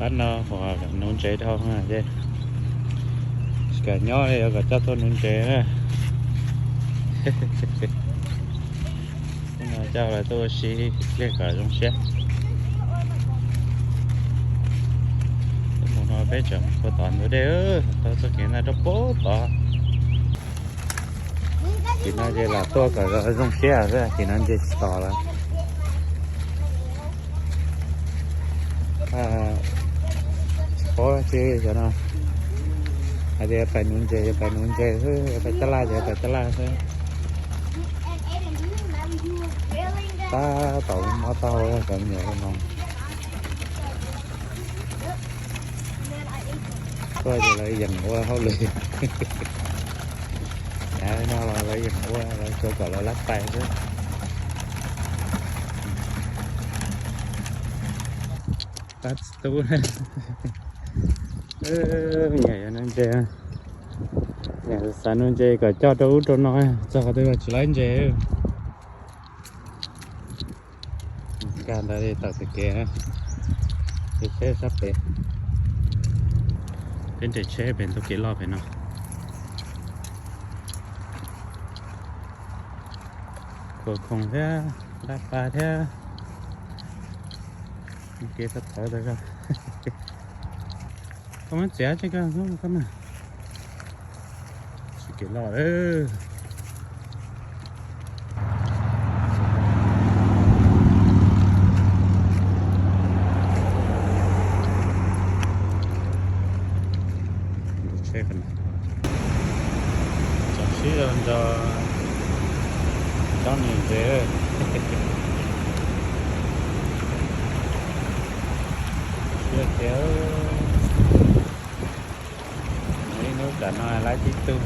Pab no uas nuv ntses dhau ces tsis kam nyob li, yuav kom coj tuaj nuv ntses na. Hnub no coj lawv tuaj ua si pliag kom zoo siab. Hnub no peb tseem puag tom ntug dej, taug txoj kev ntawd rau puag tod. Tim no ces lam tuaj kom zoo siab xwb, tim no nce tsis tos lawm. Tsis paub dab tsi cov no, hais tias pais nuv ntses ces pais nuv ntses xwb, pais taj laj ces pais taj laj xwb. Tab tom mob taub hau cov me nyuam no. Tuaj ces lawv yeem ua hauj lwm. Yav no los lawv yeem ua, lawv tsuas kom lawv lab pais xwb. Pab txiv tub, me nyuam yuav nuv ntses, me nyuam xav nuv ntses kom coj rau ub rau no, txog qhov twg los tsis laib ntses. Nkag ntawd li tawm pem kev, seb sab pem. Peb nres tsheb pem ntug kev loj pem no. Khuam khoom thiab, lab pais thiab. Kev txawv txawv tas zog. Koj muab txiav tsev koj, koj na. Sib kev loj lawm. Tsheb, tsoom sib zog nrog cov niam ntses. Siab tiag. Ib hnub tsam no lawv tib tug.